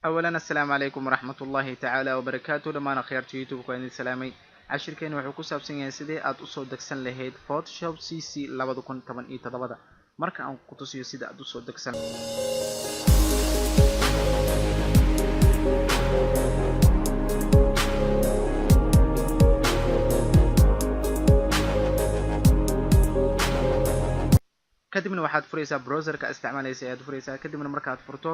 Awalan, assalaamu calaykum waraxmatullaahi tacaala wabarakaatu. Dhammaan akhyaarta YouTube waa idin salaamay. Cashirkeeni wuxuu ku saabsan yahay sidee aad usoo degsan lahayd Photoshop CC 2017-da. Marka aan ku tusiyo sida aad usoo degsan. Kadibna waxaad furaysaa browserka isticmaalaysa ayaad furaysaa. Kadibna markaad furto,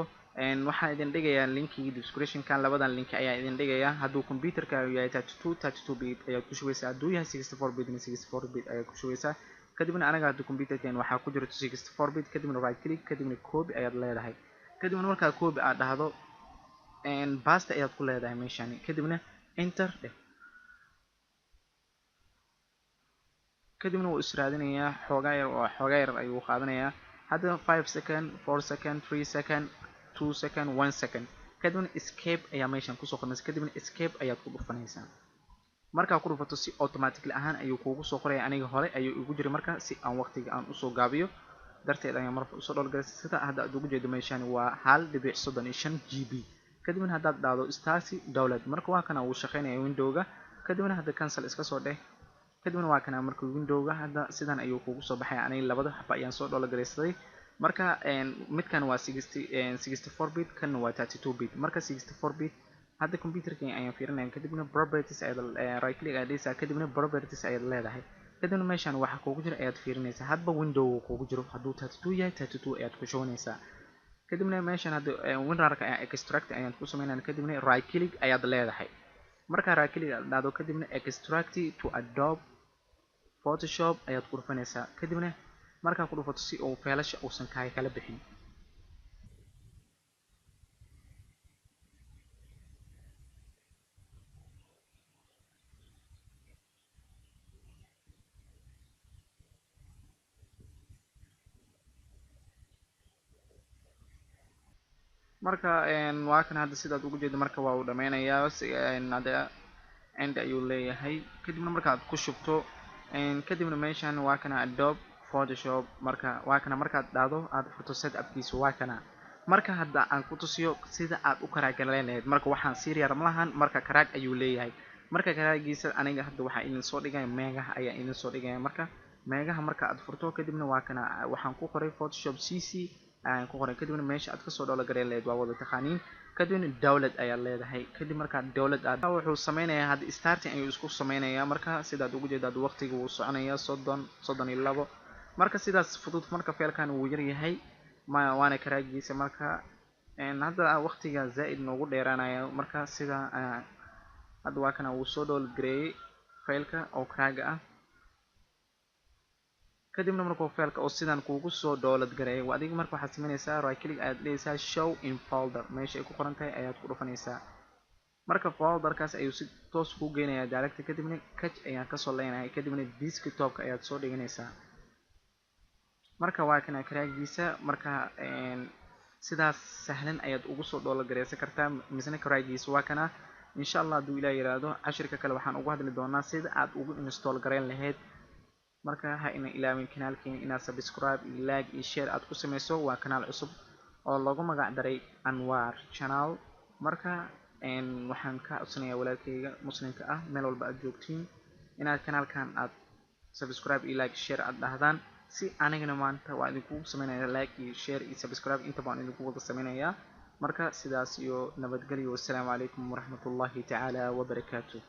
waxaan idin dhigayaa linkigii descriptionkan. Labadan link ayaa idin dhigayaa. Hadduu computerka yahay 32, 32 bit ayaad ku shubeysaa. Hadduu yahay 64 bit, 64 bit ayaad ku shubeysaa. Kadibna anaga hadda computerkan waxaa ku jirto 64 bit. Kadibna right click, kadibna copy ayaad leedahay. Kadibna markaa copy aad dhahdo, paste ayaad ku leedahay meeshani. Kadibna enter dheh. Kadibna wuu israadinayaa xoogaa yar oo xoogaa yar ayuu qaadanayaa hadda, 5 second, 4 second, 3 second, 2 second, 1 second. Kadibna escape ayaa meeshan kusoo qormaysa. Kadibna escape ayaad ku dhufanaysaa. Markaa ku dhufato, si automatically ahaan ayuu kuugu soo qoraya. Aniga hore ayuu igu jiray. Marka si aan waqtiga aan usoo gaabiyo darteed ayaan marka usoo download. Sida hadda aad ugu jeedo meeshani waa 1.35 GB. Kadibna haddaad dhahdo start download, marka waa kana, wuu shaqeynaya windowga. Kadibna hadda cancel iska soo dheh. Kadibna waa kana. Marka windowga hadda sidan ayuu kugu soo baxay. Aniga labada xaba ayaan soo download garaysaday. Marka midkan waa 64 bit, kanna waa 32 bit. Marka 64 bit hadda computerka ayaan fiirinaya. Kadibna properties ayaad right click ayaad dhigaysaa. Kadibna properties ayaad leedahay. Kadibna meeshan waxa kugu jira ayaad fiirinaysaa. Hadba window kugu jiro, hadduu 32 yahay, 32 ayaad ku shubanaysaa. Kadibna meeshan hadda WinRAR-ka ayaa extract ayaan ku sameynaya. Kadibna right click ayaad leedahay. Markaa right click aad dhahdo, kadibna extract to Adobe Photoshop ayaad ku dhufanaysaa. Kadibna markaa ku dhufato, si uu feelasha uusan kaaga kala bixin. Marka waa kan hadda sidaad ugu jeedo. Marka waa uu dhameynayaa. Hadda end ayuu leeyahay. Kadibna markaad ku shubto, kadibna meeshan waa kana Adobe Photoshop. Marka waa kana, markaad dhahdo aad furto, setupkiisa waa kana. Marka hadda aan ku tusiyo sida aad u crack gareyn lahayd. Marka waxaan serial malahan. Marka crack ayuu leeyahay. Marka crackiisa aniga hadda waxaa idin soo dhigaya, megaha ayaa idin soo dhigaya. Marka megaha marka aad furto, kadibna waa kana. Waxaan ku qoray Photoshop CC ayaan ku qoray. Kadibna meesha aad kasoo download gareyn lahayd waa wada taqaaniin. Kadibna download ayaad leedahay. Kadib markaa download aad, wuxuu sameynayaa hadda starting ayuu isku sameynayaa. Marka sidaad ugu jeedaad, waqtiga wuu soconayaa, 30, 32. Marka sidaas fudud. Marka feelkan wuu yar yahay, ma waana crackiisa. Marka hadda waqtiga zaa-id noogu dheeraanaya. Marka sida hadda waa kana, wuu soo download gareeyey failka oo cracka ah. Kadibna markuu failka oo sidan kuugu soo download gareeyay adiga, marka waxaad sameynaysaa right click ayaad dhehaysaa, show in folder meesha ay ku qoran tahay ayaad ku dhufanaysaa. Marka folderkaas ayuu si toos kuu geynayaa direct. Kadibna catch ayaan kasoo leenahay. Kadibna desktopka ayaad soo dhiganaysaa. Marka waa kana crackiisa. Marka sidaas sahlan ayaad ugu soo download gareysan kartaa. Misna crackiisa waa kana. Insha Allah, hadduu Ilaah yiraahdo, cashirka kale waxaan ugu hadli doonaa sida aad ugu install gareyn lahayd. Marka ha ina ilaawin kanaalkeena inaad subscribe iyo like iyo share aad ku sameyso. Waa kanaal cusub oo loogu magac daray Anwar Channel. Marka waxaan ka codsanayaa walaalkayga muslimka ah, meel walba aad joogtiin, inaad kanaalkan aad subscribe iyo like, share aad dhahdaan, si anigana maanta waa idinkugu sameynaya like iyo share iyo subscribe intaba waan idinku wada sameynayaa. Marka sidaas iyo nabadgelyo. Wassalaamu calaykum waraxmatullahi tacaala wabarakaatuh.